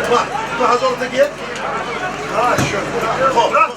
2000 تگیه؟ خب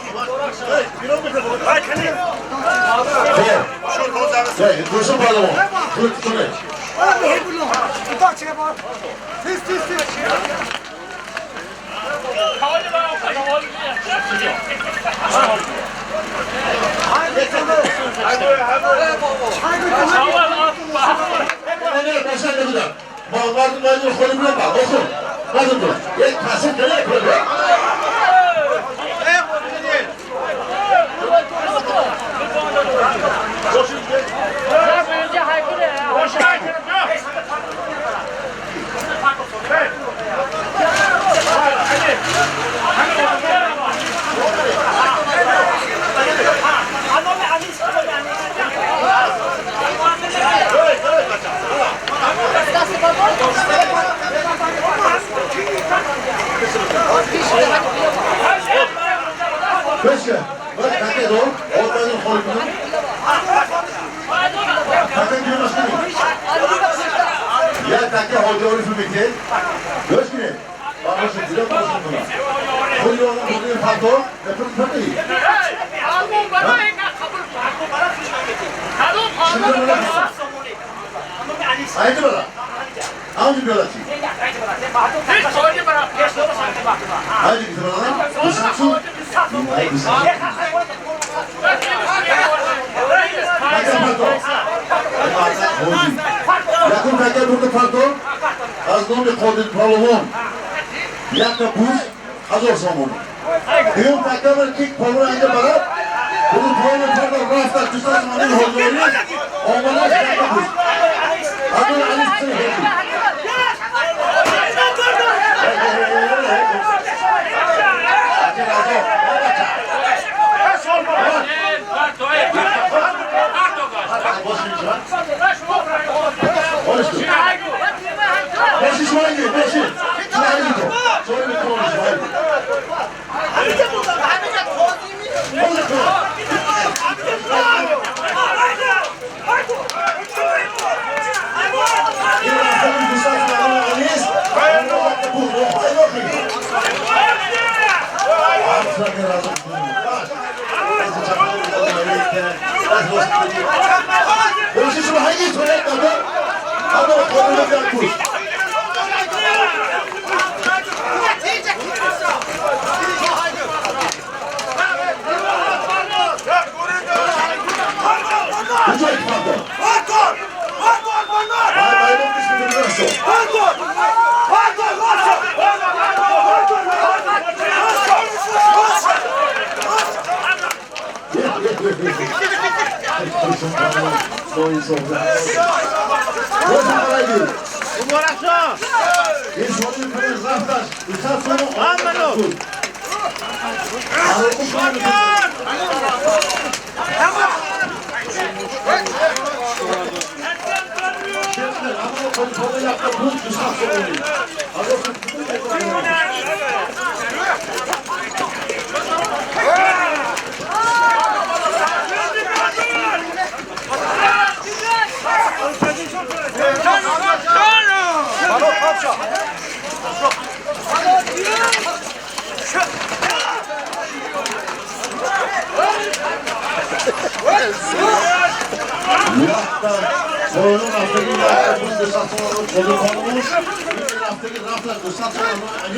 دوستان پهلوان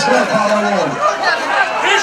Исмоил Паҳлавон. Исмоил Паҳлавон. Аз Исмоил Паҳлавон.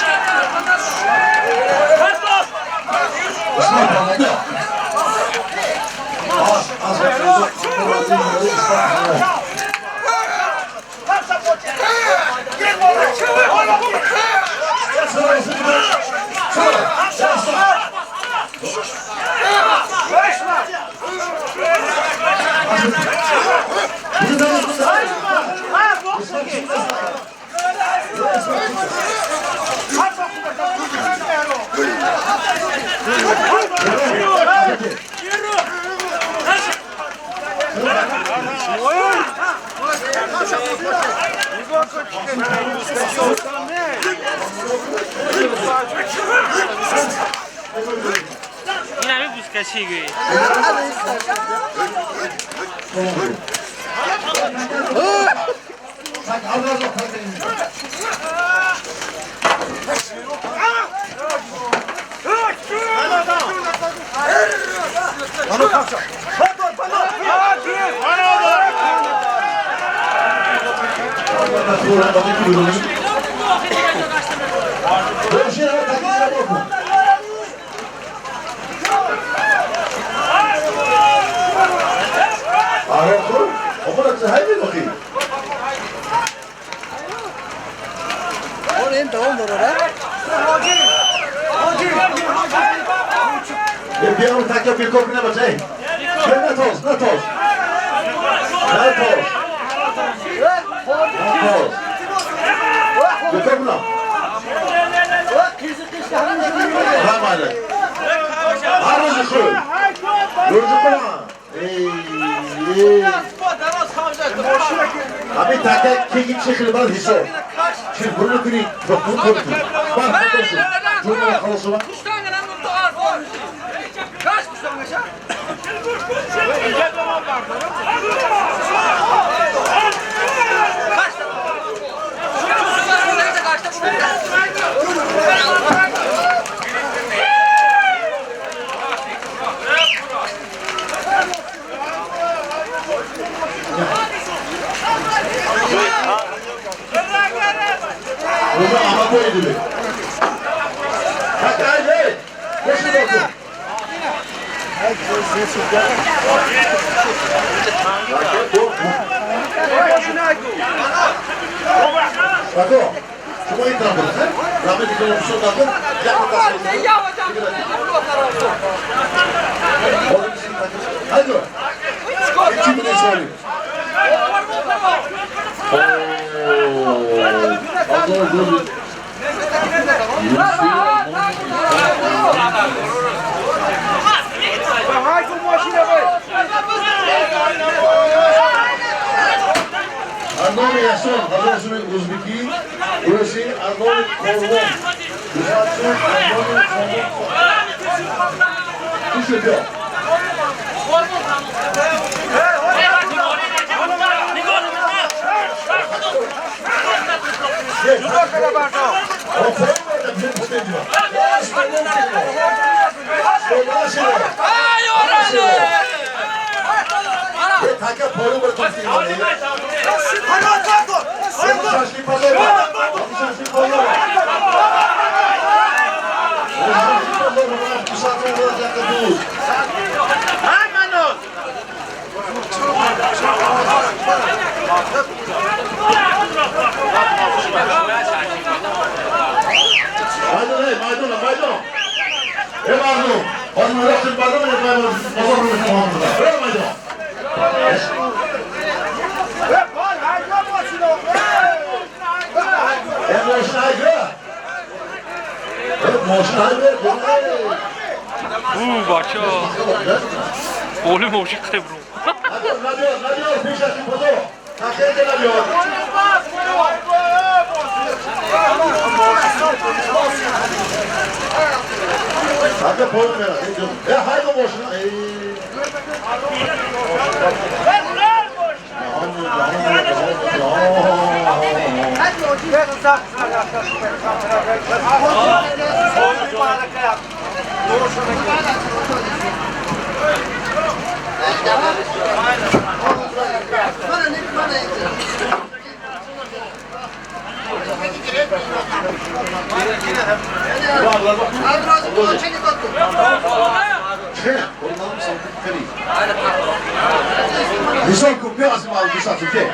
حساب کن بیا از معروف دوست که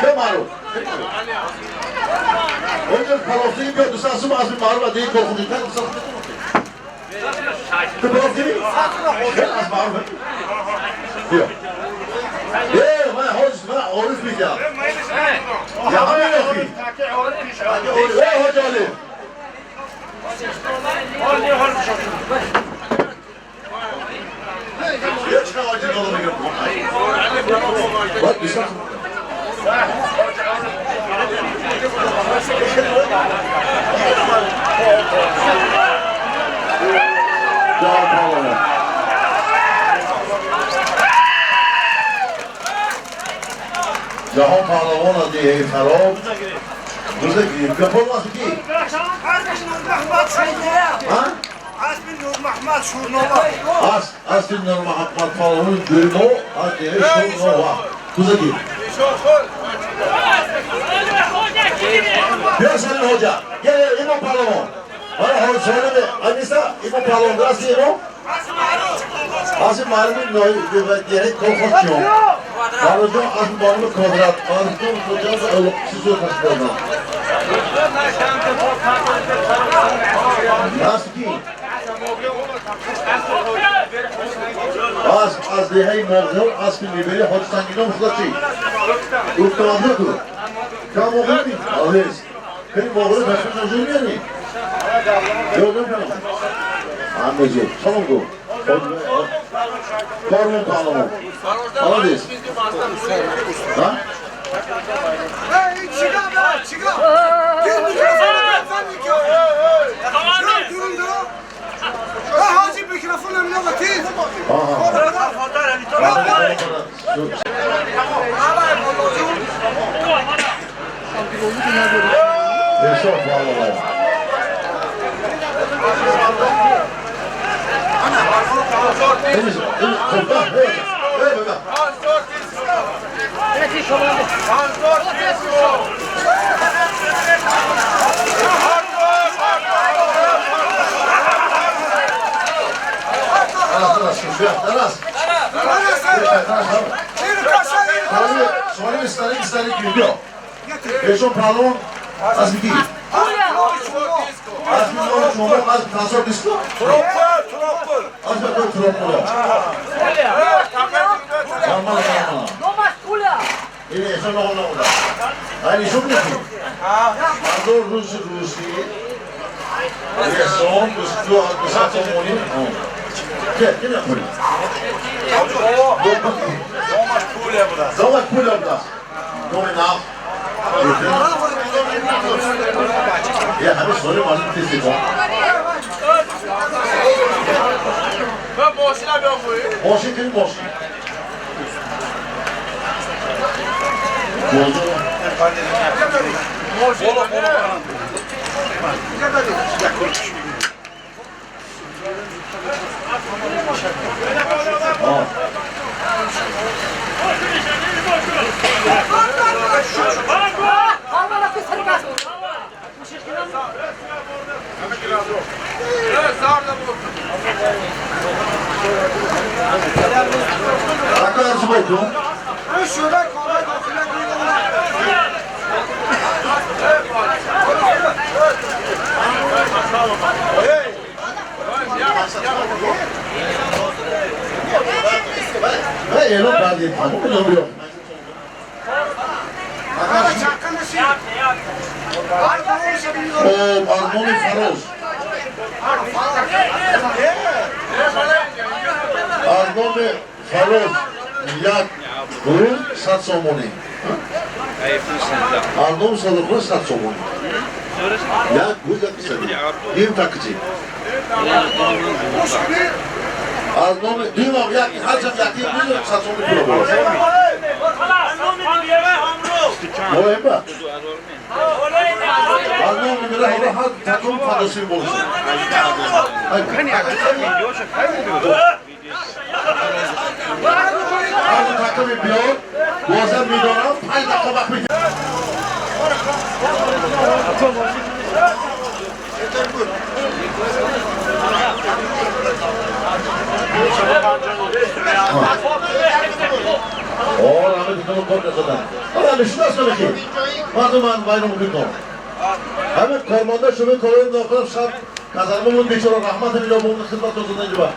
به معروف اونجا پلاستیکی بیا دوست از معروف دیگه کار خودی دوست تو پلاستیکی خیلی از معروف بیا یه من حوز من عارف میگم یا همین آخی ای حاج علی جهان پهلوان از دیه خراب بزرگی کپل واسه کی؟ اسب نور محمد پهلوان درمو از دیه شورنوا بزرگی بیا سلیم hoca gel İmam پهلوان bana hoca söyleme Anisa İmam پهلوان nasıl İmam? Asım معلوم diyerek korkuyor. Barıcı asım bağımlı kvadrat, barıcı kocası ılıksız yok aslında. Nasıl ki? Az dehay moğol, az ki mebeli hoca sangino muhlaçı. Uktamazlı ku. Kam moğol mi? Alez. Benim moğolu başımıza üzülmüyor mi? Yok yok. Anneciğim, tamam bu. Kormun pahalı. Alades. Ha? Hey, çıkar be, çıkar. Gir mikrofonu, ben mikrofonu. Durun, durun. Ha, hacı mikrofonu önüne bakayım. Eşon پهلوان از کی؟ از شما از تاسو دیسکو؟ تروپل از تروپل. Ya همه سوال مالک تست کن. Ben boşuna ben koyayım. Boşu kim boşu? Bozdu. Bolo bolo. Armoni Faroz. Armoni Faroz як гурӯҳ 100 сомонӣ. Арном садоқро 100 сомонӣ. Як гурӯҳ як сади. Ним такчи. Арном димам як ҳарчанд як гурӯҳ 100 сомонӣ пул бо. Моҳиба. Арном мира ҳар таком фадосин бош. هر دو تکه بیاد بازم میدارم 5 دقیقه وقت می‌گیره. О, ҳамин кор кардам. Ҳала нишинас кунед. Мардум ман вайрон мекунам. Ҳамин кормонда шуби корҳои нохирам шаб казармамон бечора раҳмат мило бо хидмат доздан инҷо.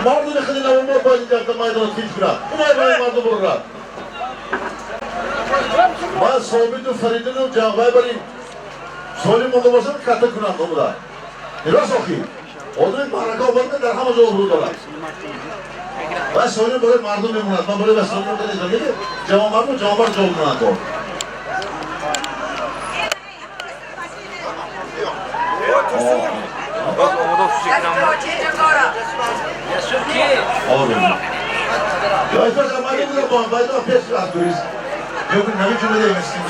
Мардуми хеле навомо бояд инҷа майдон тинч кунад. Унай мардум бурад. Ман Собиту Фаридуну ҷанғай барин. Соли монда бошад ката кунанд омуда. Рост охи. Одами маърака оварда дар ҳама ҷо обрӯ дорад. Ва соли барои мардум мемонад. Ман барои васоли монда ҷавонмарду ҷавонмард ҷавоб мемонад. Ya istersen майдон да бо майдон пеш рафт. Yok ne cümle demişsin.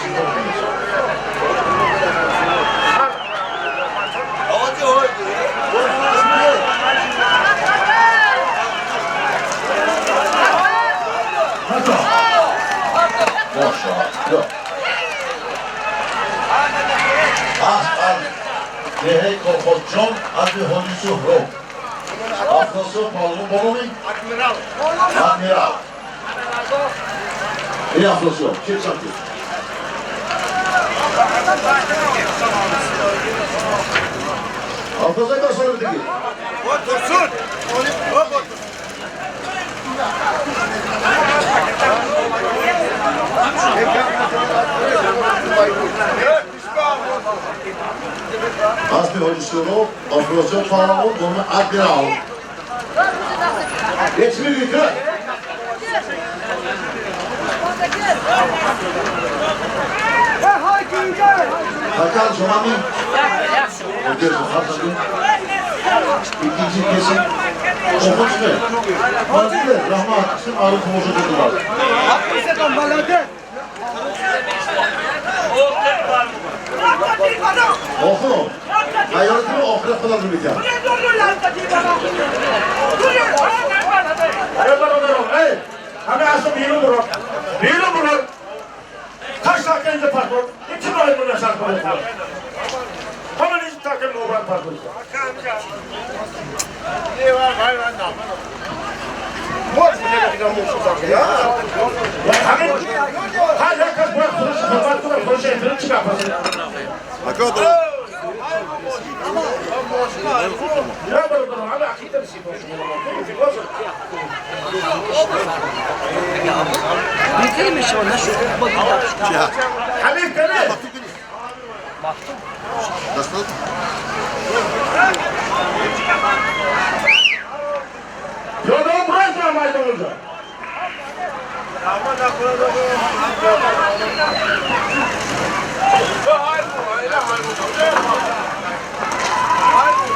Деҳаи Колхозҷон аби Ҳоҷи Суҳроб. Афросиёб палвон бо номи Адмирал. Адмирал. Ин Афросиёб, чӣ самти? Афросиёб ка соли диги? Tursun. Аспи Ҳоҷи Суҳроб, Афросиёб палвон бо номи Адмирал. Geçmiyor ki. Hakan Somami. İkinci kesim. Okunç mu? Hadi Rahman kısım Arif Hoca dediler. Oku. Hayatını oxirat qiladi ekan. همه اصلا بیرون برو. بیرون برو. 8 dakika önce park ol. İki ay bunu sen koy. Hemen hiç takım normal park ol. Ya همین هر یک از باید خودش خدمت کنه خودش احترام چی بپرسه؟ لا برادر على عقيدة حبيب كمان Yolun burası maydanozu.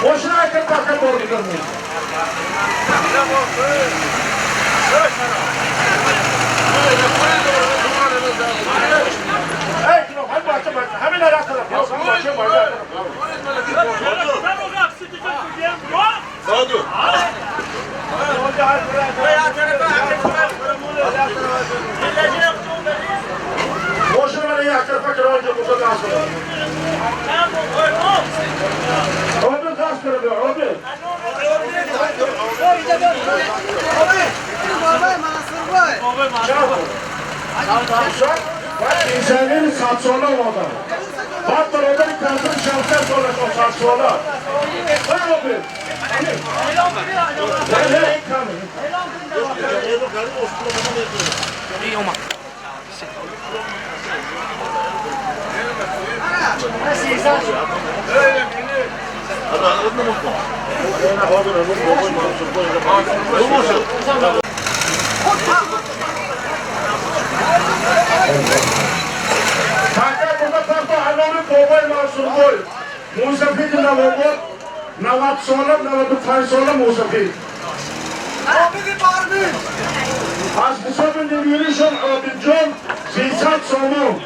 Boşuna akıl bakın doğru gidiyor. زمین 100 ساله آمدن. بعد برادر کانتون 60 ساله 100 ساله. نه موسفید نواباد 90 ساله 95 ساله موسفید از حساب نیرویشان عابد جان 300 سامان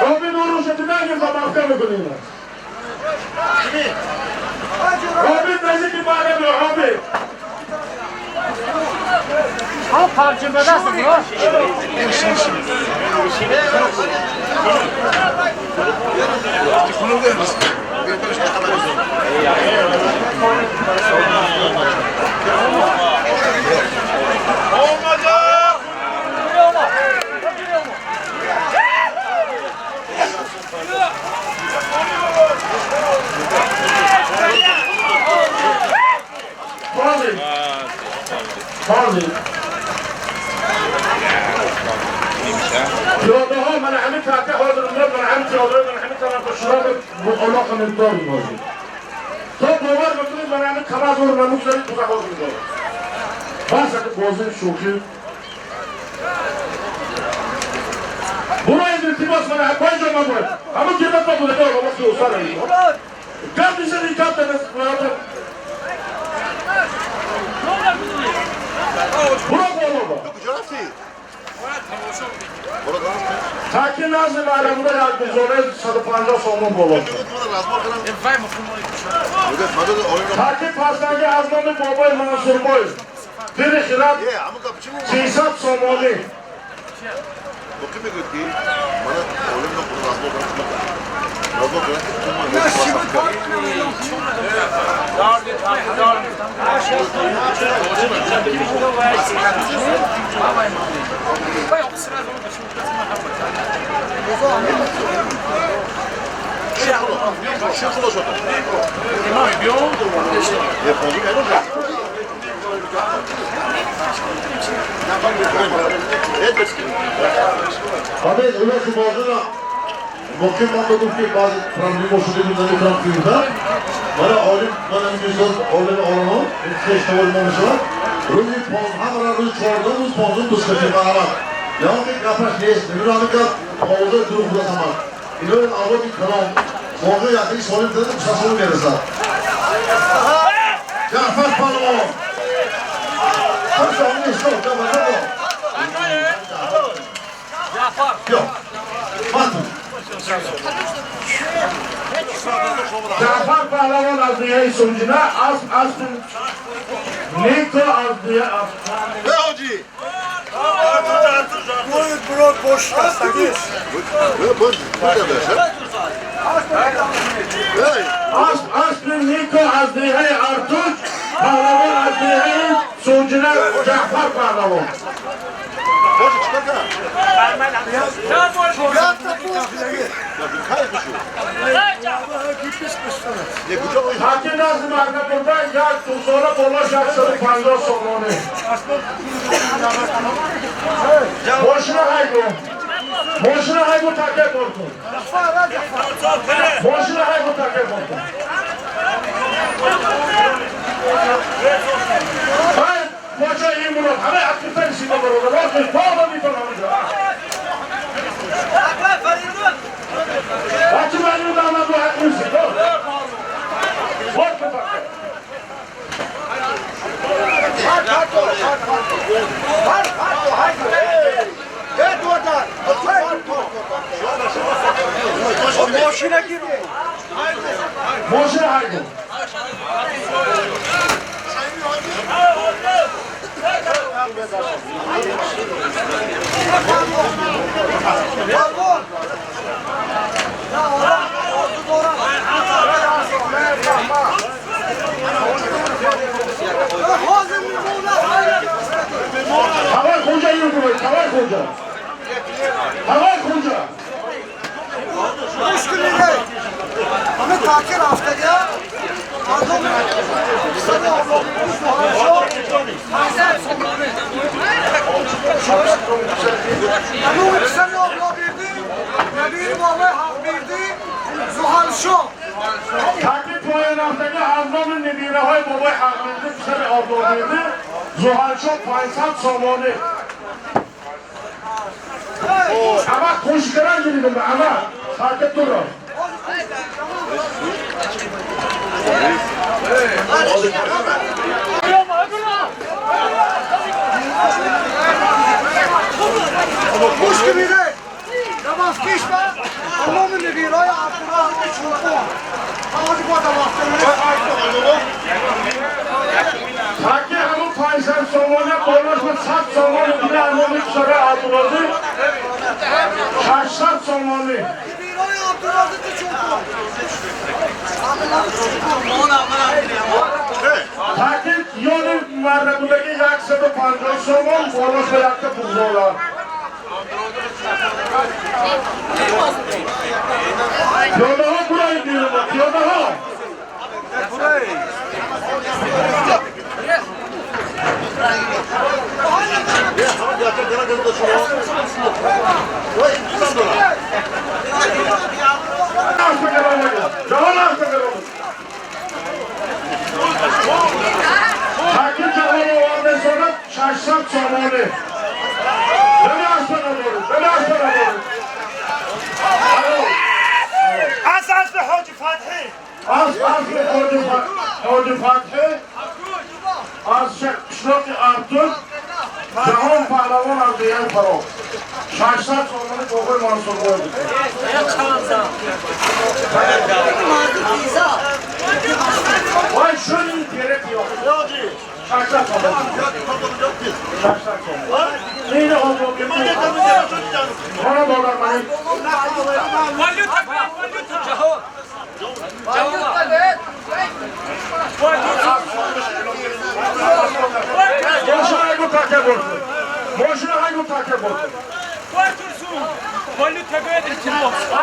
عابد اون روز نگیم با مفکر میکنیم عابد نزدیک معلم عابد Ha parçamda nasıl bu? علاقه نداریم بازی تا باور بکنید من همه کمر رو نموز دارید تو زخواز میدارم بس اگه بازی شوخی برو التماس من باید جا من برو همون گرمت با بوده دار بابا خیوسا رایی گرد میشه این گرد برو بالا با تاکه نزد معلمونه یک بزاره 150 سومون بالا شد. تاکه پسنگی از نام بابای منصور بای پیر خیرت 300 سومانی. Абед, уласи бозина мумкин ман бигӯм ки баъзе проблемо шуда буд наметавонам ки гуфтам. Мана олим, мана мисол олими олимо, хештаволи мо мешавад. Рӯзи ҳамара рӯзи 14 рӯз 15 дускаши маҳамад. Ягон ки гапаш нест, намедонам гап овоза дурӯғ будааст ҳама. Ино авлоди калом, воқеа якини солим дида 200 сол мерасад. Ҷаъфар Паҳлавон. Ҳамша нест, Ҷаъфар. جعفر پهلوان از دیه سنجینه از نیکو از دیه حاجی از نیکو از دیه ارتوج پهلوان از دیه سنجینه جعفر پهلوان. تاکه نزد مرده بردن یک دوزاره بالا 650 سومانه. ماشین هایگو ماشین هایگو تاکه برکن. ماشین هایگو تاکه برکن. باچه این مراد همه اکتر سیما برو راست بابا میتونم اونجا. بچه من رو دارم رو حق نیستی برو تاکه. ماشین هایگو هوای کجا این رو هوای کجا هوای کجا مشکلی نه. همه تاکر هفته آدم تاکه پایان رفتگی از نام نبیره های بابای حقیقی پسر آبادیده زحلشو 500 سامانه. اما خوشگران گیریدم به اما ساکت تو را مشکلی نه. نماز کیش با تمام نبیرای عبدالرحمن چوپان. آوازی با تاکه همون 500 سامانه بالاش با 100 سامانه دیگه همون پسر عبدالرحمن 800 سامانه. نبیرای عبدالرحمن چوپان. تاکه یون مرده بودگی 150 سامان بالاش با یک تا بزرگه. پیاده ها برای بیرون پیاده ها. شادمه از اسب حاج فتحی از اسب حاج فتحی از قشلاق Artur Jahon Pahlavon از دیگر فرا 600 سومانی بابای منصور بود. وای شون دیره کیو 600 سومانی 600 سومانی نه نه بالا من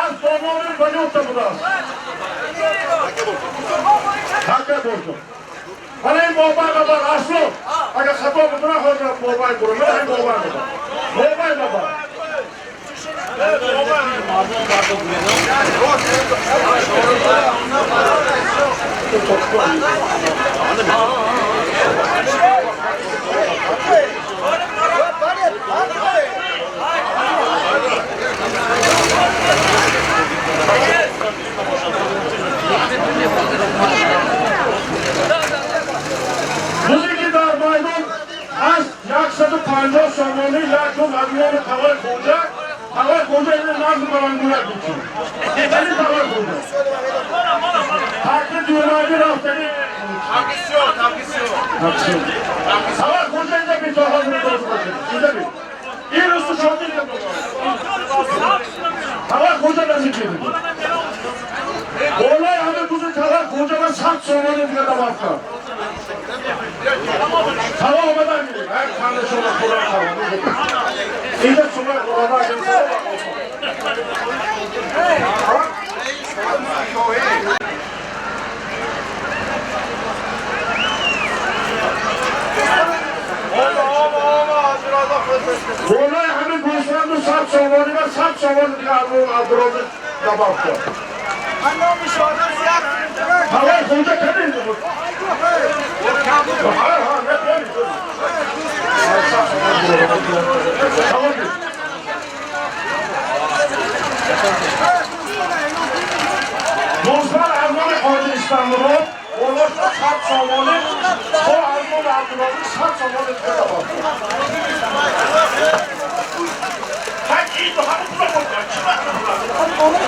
از بابامون valuta بوداست تکه برد حالا این موبایل بابا اصلا اگه خطا بکنه خود موبایل برو نه این موبایل بابا موبایل بابا موزیکی در میدان از 150 سامانی یک میلیون تاور خوجه تاور خوجه این نظم بلندگوله بیچون این تاور خوجه تاکی دیوانی رفتنی تاکسیون تاور خوجه اینجا بی تا حاضر دوست باشه اینجا بی این رسو شادی تاور خوجه نزدیکی بی بالای همه بزرگ تاور خوجه من 100 سامانی دیگه دوام کرد تمام آمدن میریم هر خنده شما خدا تمام اینجا شما قرآن بالای همه گوسفند و 100 سامانی و 100 سامانی دیگه عبدالرازق دباب کرد. هوای خوجه کدیم بود؟ ها نه دوستان از نام حاجی استانبول اونها 100 سامانی با از نام عبدالرازق 100 سامانی دیگه دباب کرد. این دو همه پولا بردن چی وقت پولا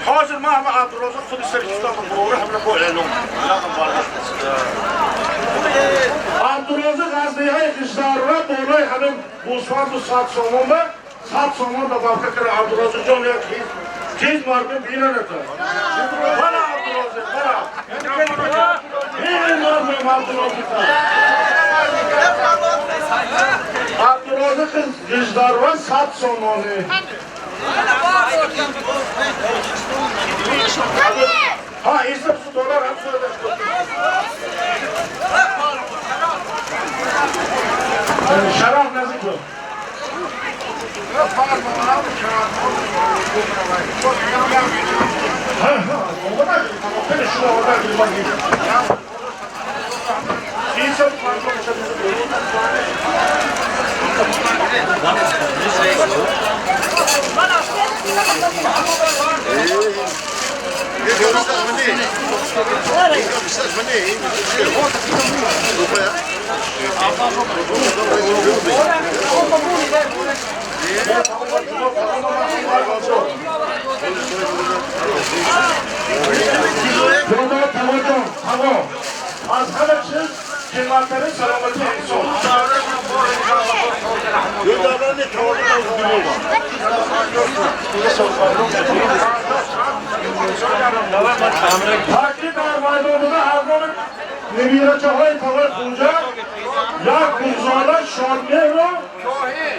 حاضر ما هم عبدالرازق خود سرکستان بروره هم لکو اعلام عبدالرازق از دیهای قشدار را بالای همه گوسفند و 100 سامان به 100 سامان da باقی کرد عبدالرازق جان یک چیز مردم بینه نتا بلا عبدالرازق بلا این مردم عبدالرازق عبدالرازق قشدار را 100 سامانه ها ایسا دلار هم شراب نزدیک بود. از همه چیز قیمت‌ترین سلامتی انسان. تاکی در میدان بوده هرگام نمیرچه های تاور خوجه یک گوزاله شادمهر رو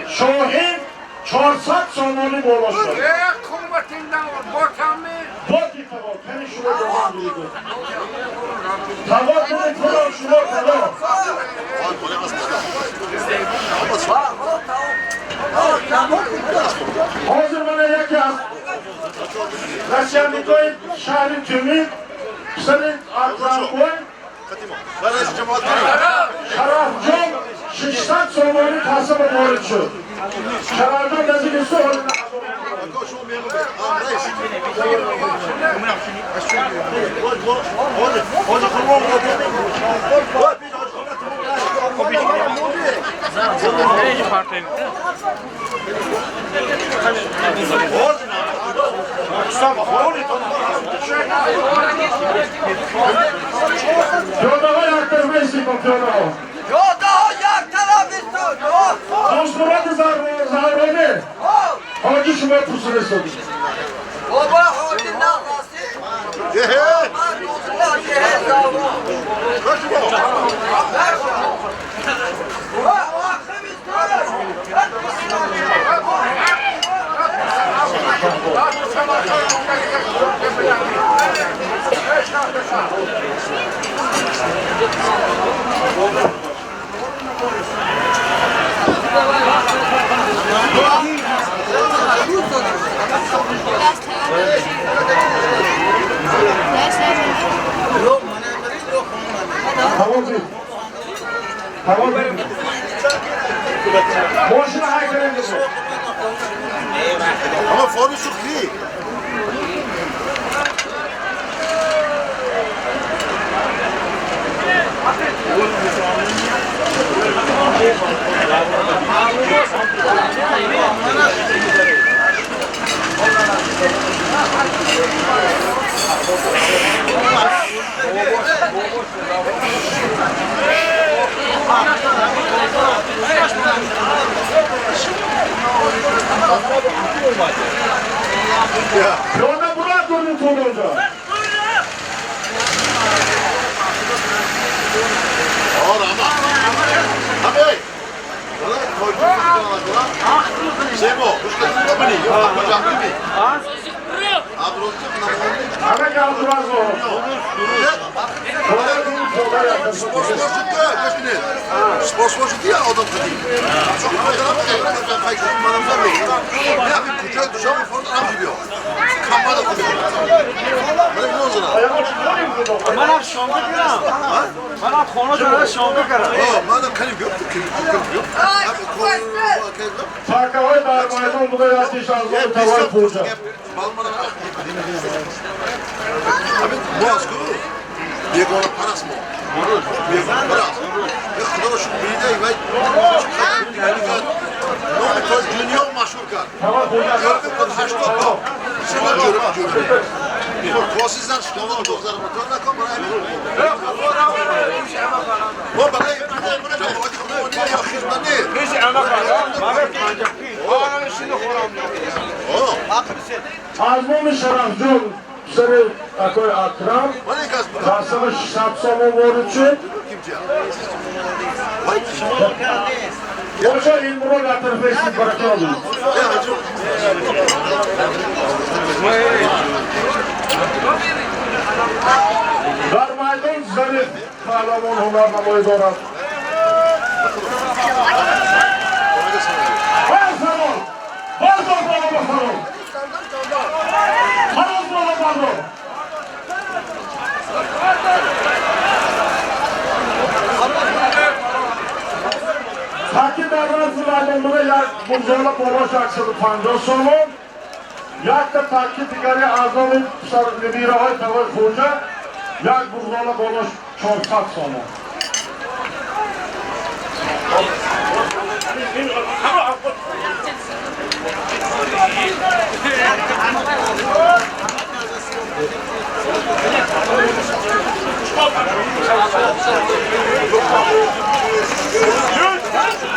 شاهین 400 سامانی بالا شد. Боти таво, кани шумо ҷавон буду. Таво буди туро шумо таво. Ҳозир мана яке аз расиянникои шаҳри Тюмин писари Акрамбой Шарафҷон 600 сомонӣ касаба ворид шуд. Шарафҷон наздики су Пиёдаҳо яктарафа истиқом, пиёдаҳо. Пиёдаҳо як тараф истод. Дӯстмуроди Завронӣ, ҳоҷи шумо пурсида истодед. Бобо ҳоҷи нағаси. Ман дӯстмурод деҳе Заврон. Мошина ҳай кардем. Ама фони шухи. Пиёда бурад дурни тунонҷо. Ҳамаги Абдураззоқ. منم شامل کردم. منم خانه دارم شامل کردم. Такаҳои дар майдон буда яктиш аз он тавои пурҷа. Тавои пурҷа. Аз номи Шарафҷон писари акои Акрам касаба 600 сомон ворид шуд. Боша имрӯз атарфести баракалло. Дар майдон Зариф паҳлавон ҳунарнамоӣ дорад. Бар фарол! Бардор боло ба фарол! Фароз боло бардор! Таки дар разми майдон буда як бурзола болош 150 сомон, якта таки дигари аз номи набираҳои тавои хӯҷа як бурзола болош 400 сомон.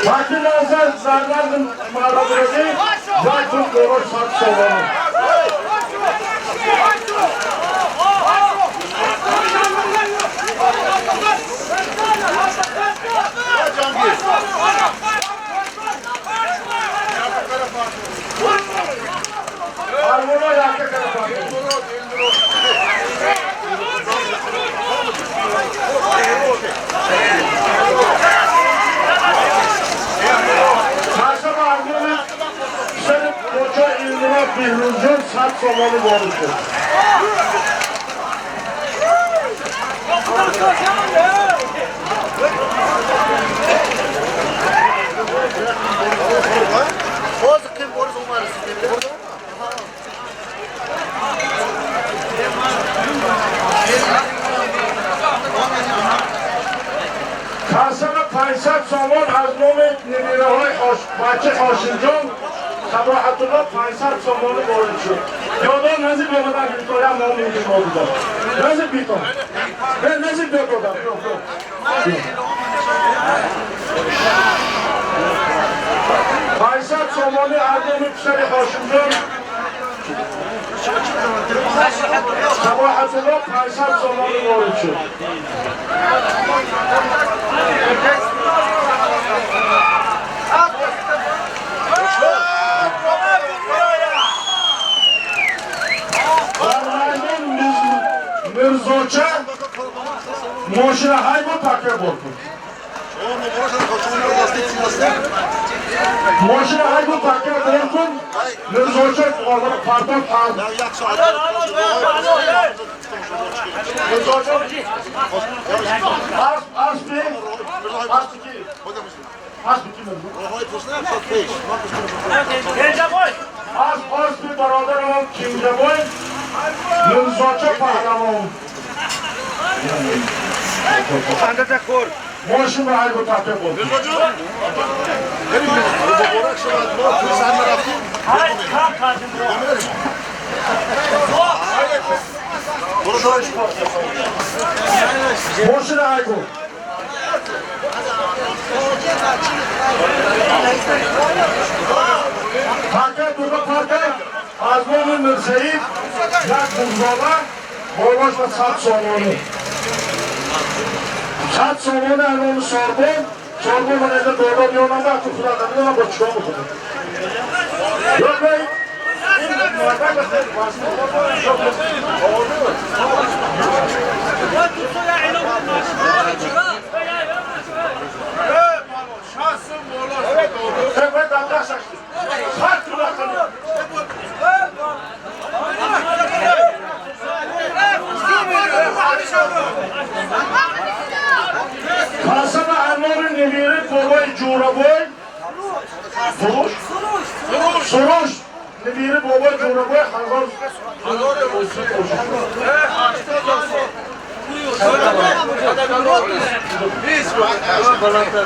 Таки назар дар разм маърази як бур болош 100 сомон. Беҳрӯзҷон 100 сомонӣ ворид шуд. Касана 500 сомон аз номи небираҳои бача Ҳошимҷон Сабоҳатулло 500 сомонӣ ворид шуд. Ёдон наздик омадан гирифтория ном интихоб дод. Наздик битон. Наздик биё додам. 500 сомонӣ аз номи писари Ҳошимҷон Сабоҳатулло 500 сомонӣ ворид шуд. Мирзоча мошина ҳайбо такя бор кун. Мошина ҳайбо такя бор кун. Мирзоча партон панд. Мирзоча асби асби асби ки мирзо? Асби бародарам Кинҷабой Мирзоча паҳлавон. Мошин ба ҳайбо такя бор кун. Мошина ҳайбо. Парка бурда парка аз номи Мирсаид як мурзола болош ба 100 сомонӣ. 100 сомонӣ аз номи Сорбон. Сорбон ман эда боло меонам ба худа намедонам бо чикор бикунам. Ё бей ин мардак хеле Касана анори небири бобои Ҷӯрабой Суруш? Суруш небири бобои Ҷӯрабой 1000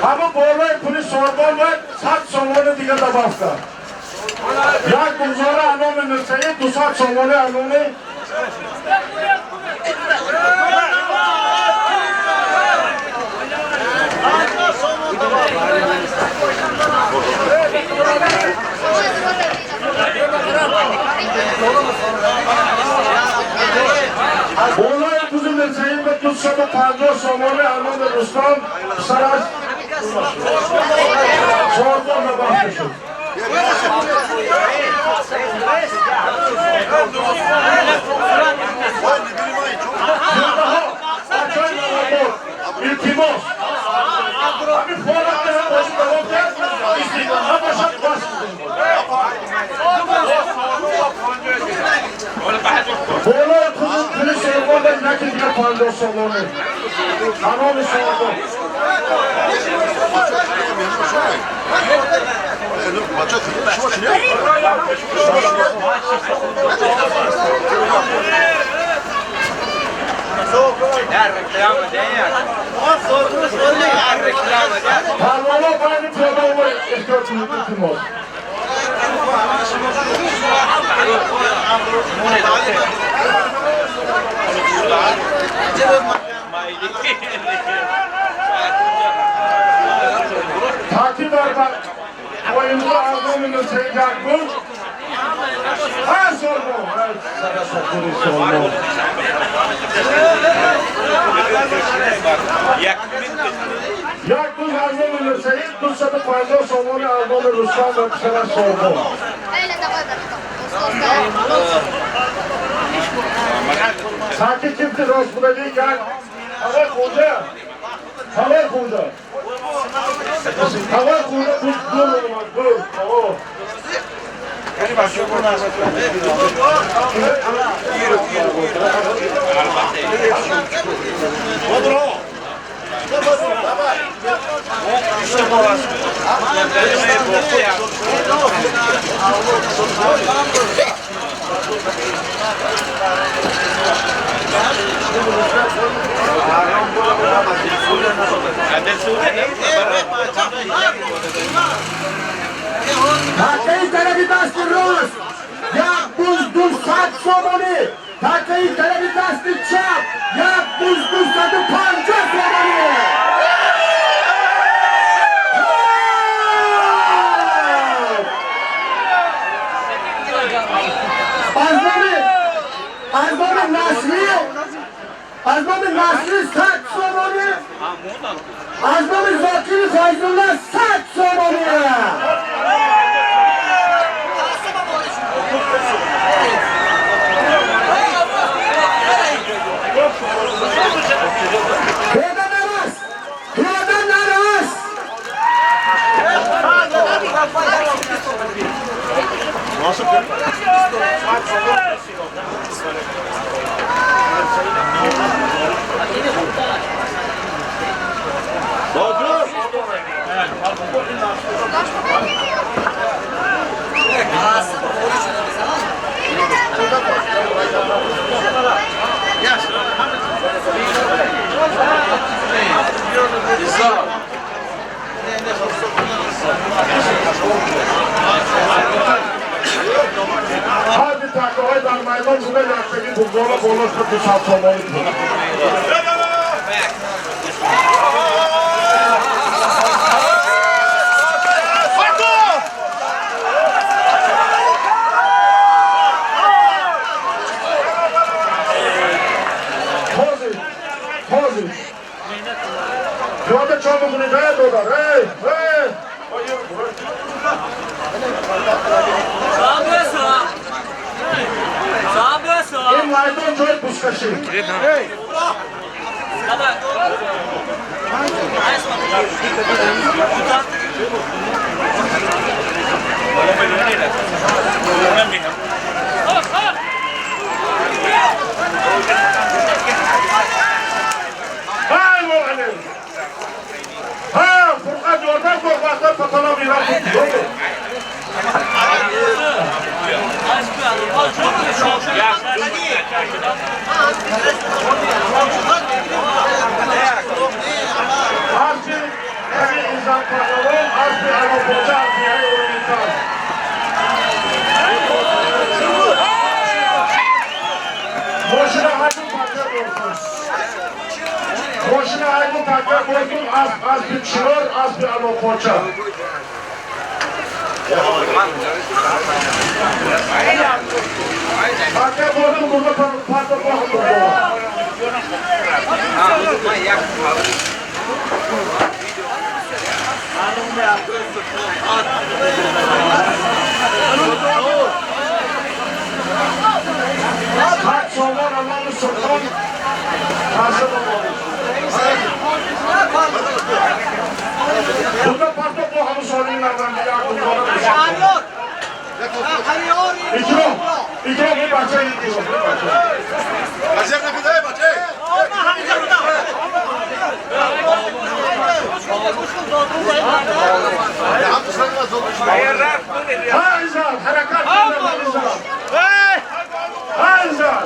ҳама болои пули Сорбон ва 100 сомони дига добав кард. Як гузора аноми Мирсаид 200 сомони аноми болои пули Мирсаид ба 250 сомони аноми Рустам писараш Сорбон добавка шуд. Илтимос, ҳамин болои пули Сорбон ба яки дига 50 сомонӣ аноми Сорбон. Парвона байни пиёда эҳтиёт кунед, илтимос. Таъкид бар оинҳо аз номи Мирсаид Якбур ҳар Сорбон сарасатури Сорбон. Як буз аз номи Мирсаид 250 сомони аз номи Рустам ва писараш Сорбон. Саки кимти рост будагӣ як ҳавои хунҷа ҳавои хунҷа ҳавои хунҷа буз дур омад дур ҳаво. تکهی طرفی دست راست یک بوز 200 سومانی، تکهی طرفی دست چپ یک بوز 250 سومانی. از نام نصری 100 سومانی، از نام زاکر فیض‌الله 100 سومانی. پیاده نرس، پیاده نرس. هر تکه‌های در میدان بوده یکتگی بگذاره بالاش به 200 سومانی بود. تازی پیاده چا بکنید ای دادر ای ای این میدان جای بوسکشی. ها فرقه جردن با وقتا پتالا میرم. هرچی همین ایزان پهلوان از بی علاپاچه از بیهای اورمیتان. ماشین هایگون تکه بردن. ماشین هایگون تکه بردن از بی چرار از بی علاپاچه. تکه بردن برده پرده با هم برده. هر سامان امام سلطان تازه بابا. Burada parto bu hamu sorunun nereden bir İkram bir parça gidiyor. Bacak ne kadar bacak? Ha İzar, harekat İzar. Ha İzar.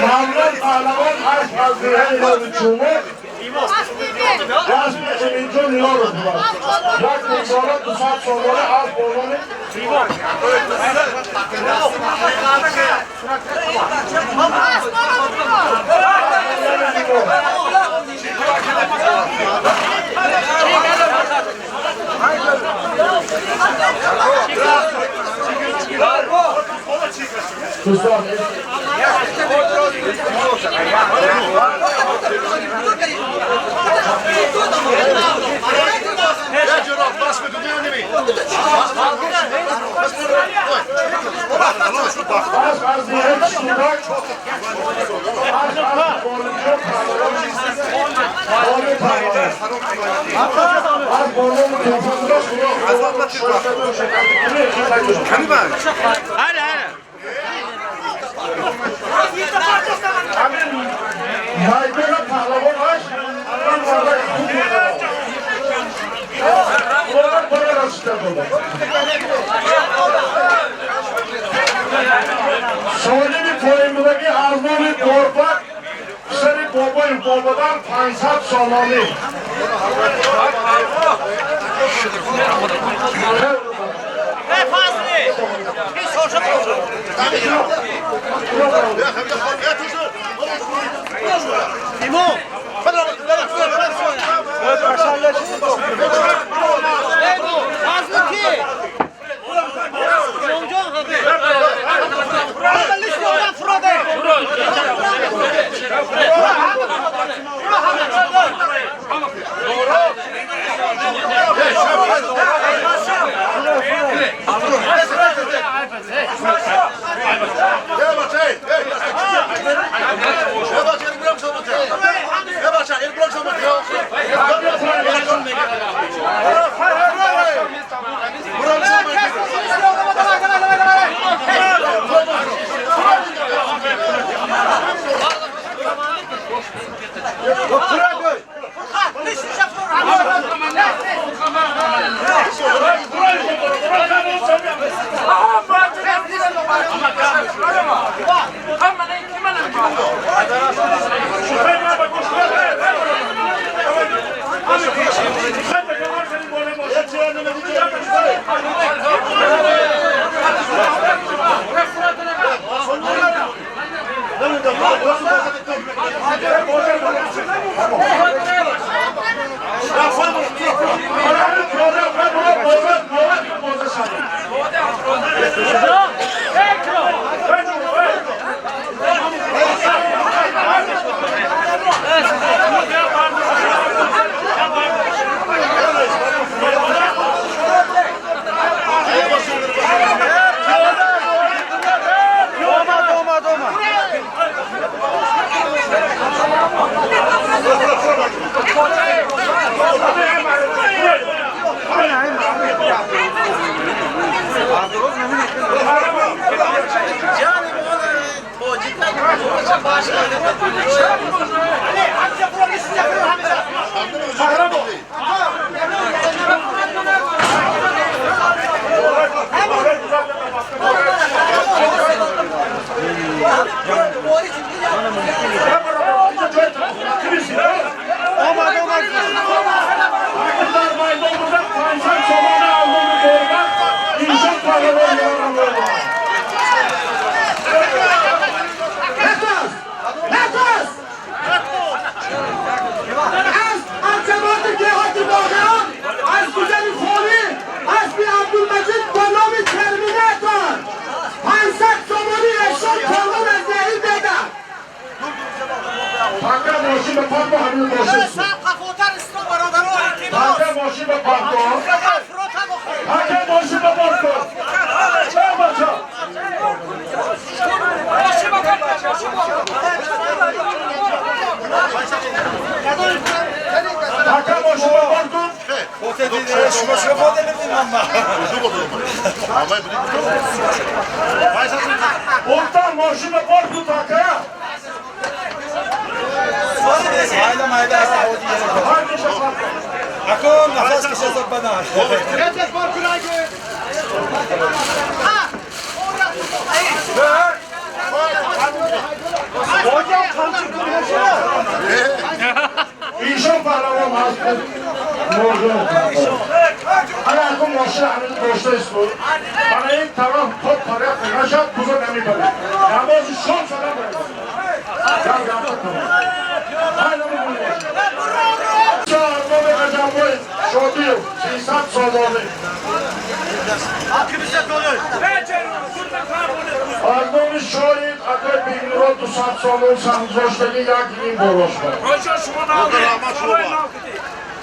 Mavlon pahlavan aşk hazırlayın çumur. Yazmı eminco niyoruz bunlar. Yak sonra 2 saat sonra az bolonu. دوستان Az diye sudak. Az borcu az borcu Соҳиби поинбудагӣ аз номи Горбак писари бобои бободан 500 сомонӣ.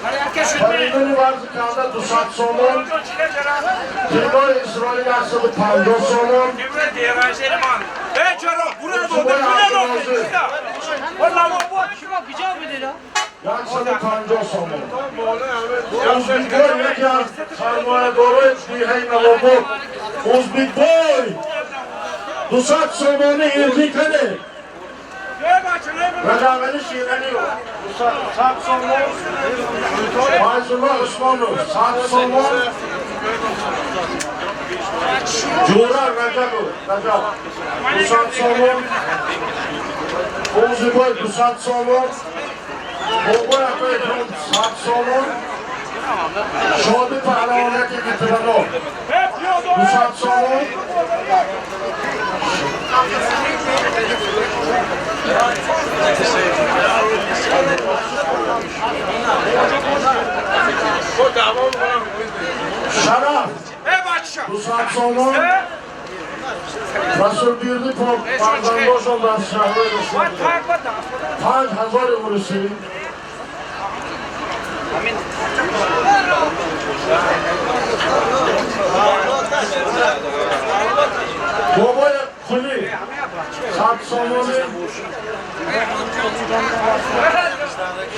Фаридуни варзиканда 200 сомон, Тилои Исроил 150 сомон. 150 сомон. Узбекбой яке аз сармоядорои деҳаи Навобод. Узбекбой 200 сомонӣ иртӣ кане. Раҷабали Ширалиев 100 сомон. Файзулло Усмонов 100 сомон. Ҷура Раҷабов Раҷаб 200 сомон. Узбекбой 200 сомон. Бобои Акои Икром 100 сомон. Шоди паҳлавонияти Китилано 200 сомон. Шараф 200 сомон. Расул Бирди фарзандошон дар шаҳрҳои Душанбе 5000 урусӣ. Бобои Қулӣ 100 сомонӣ.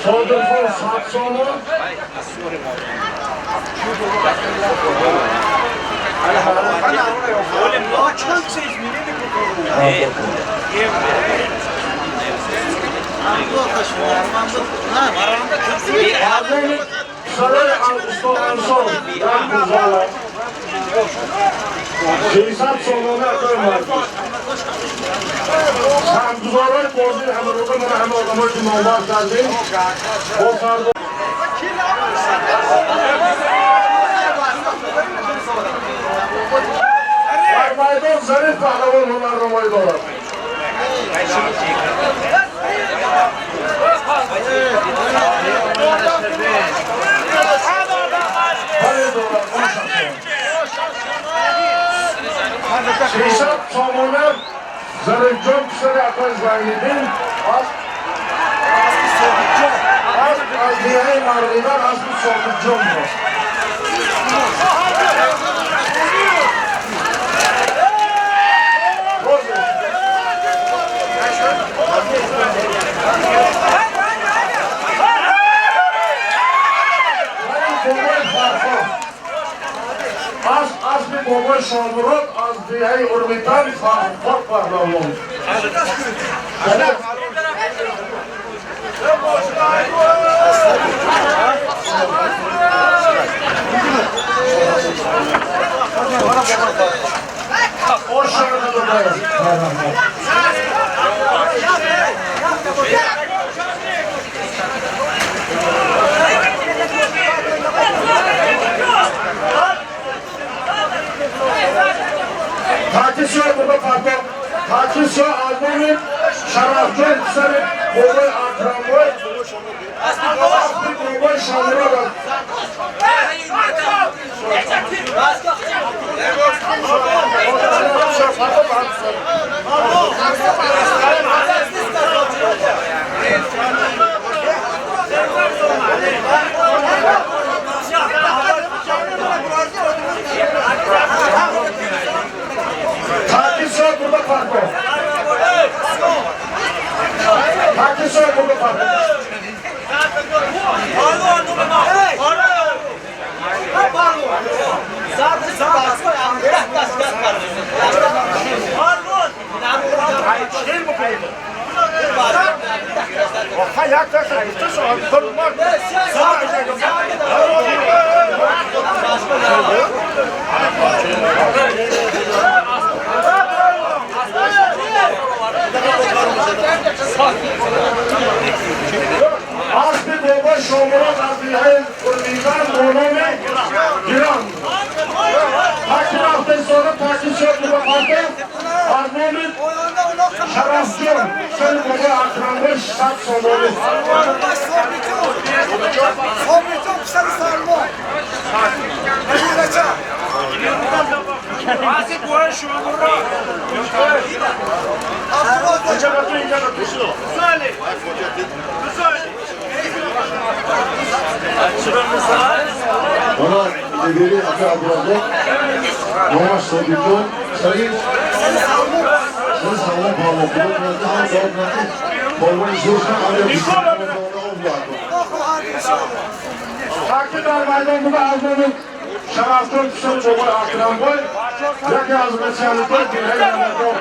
Содиқхон 100 сомон. Сарои Августо Ансор як гузала 300 сомонӣ акои мардум. Санггузорои бозии ҳамарӯза мана ҳама одамое ки номбар кардем бо сардор дар майдон Зариф паҳлавон ҳунарнамоӣ дорад. Бале дорад. 300 сомона Зарифҷон писари акои Зайниддин аз деҳаи Марғидан аспи Собиқҷон бост. Аспи бобои Шомурод аз деҳаи Урмитан Фархор паҳлавон. Такисиё бурда пардох. Такисиё албоми Шарафҷон писари бобои Акрамбой аспи бобои Шомурод аст. Такисиё бурда пардох. Такисиё бурда пардох. Аспи бобои Шомурод аз деҳаи Урмизан бо номи Гиран. Таки рафта истода такисиё бурда пардох аз номи Шарафҷон писари бобои Акрамбой 100 сомонӣ. Мана дигери ака Абдураззоқ номаш Собирҷон сари сари Салмон паҳлавон. Худо кунад, ки ҳам дуо кунад, ки палвони зӯр шавад, ҳам як Таки дар майдон буда аз номи Шарафҷон Писар Бобои Акрамбой, яке аз бесиалитои деҳаи Намакон,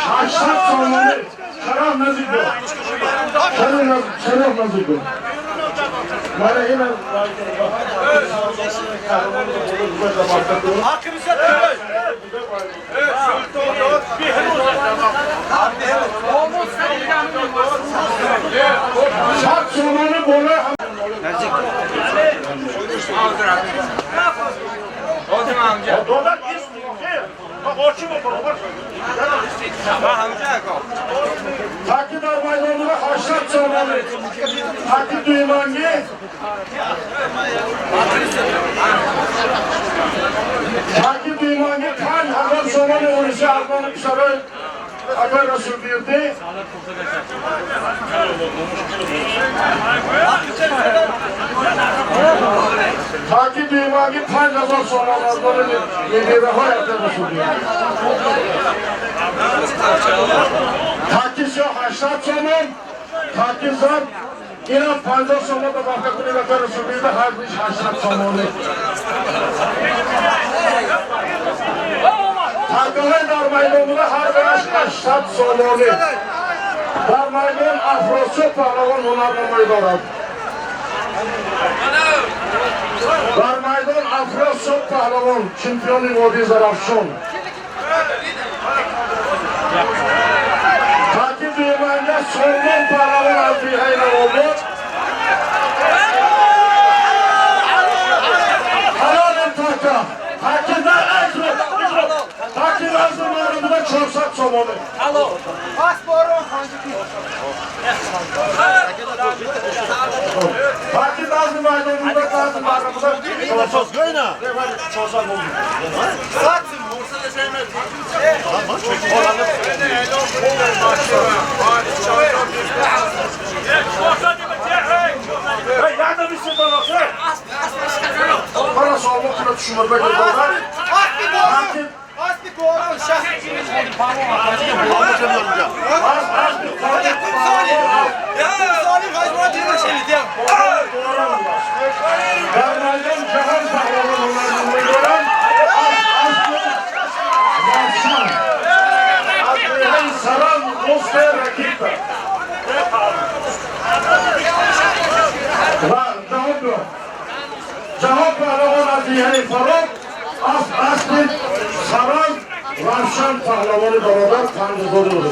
600 сомонӣ. Шараф наздик бо, шараф наздик бо. Мана ина. 100 сомонӣ болои. Додар таки дар майдонда 800 сомонӣ таки дуюмангӣ, таки дуюмангӣ 5000 сомони ориси аз номи писарои акай Расулбирдӣ. Таки дуюмангӣ 5000 сомон аз номи небераҳои акай Расулбирдӣ. Таки сиёҳ 800 сомон, таки зард инам 50 сомон добавка кунем, акай Расулбирдӣ, ҳар дуиш 800 сомонӣ. Такаҳои дар майдон буда ҳар дуяш 800 сомонӣ. Дар майдон Афросиёб паҳлавон ҳунарнамоӣ дорад. Дар майдон Афросиёб паҳлавон, чемпиони водии Зарафшон. Таки дуюманга Солмон паҳлавон аз деҳаи Навобод. Ҳалолем така. Таки дар таки назди мардумда 400 сомонӣ. Таки назди майдонуда, назди мардумда 400 сомонӣ. Мана Солмон куна тушумурда гирдодар. Асби Горон шахс. Дар майдон Ҷаҳон паҳлавон ҳунарнамоӣ доранд. Равшан аз деҳаи Саран, Мосте Ракита. Ва ҷавоб биё. Ҷаҳон паҳлавон аз деҳаи Фароб аз аспи Саран Равшан паҳлавони бародар 5000 рубл.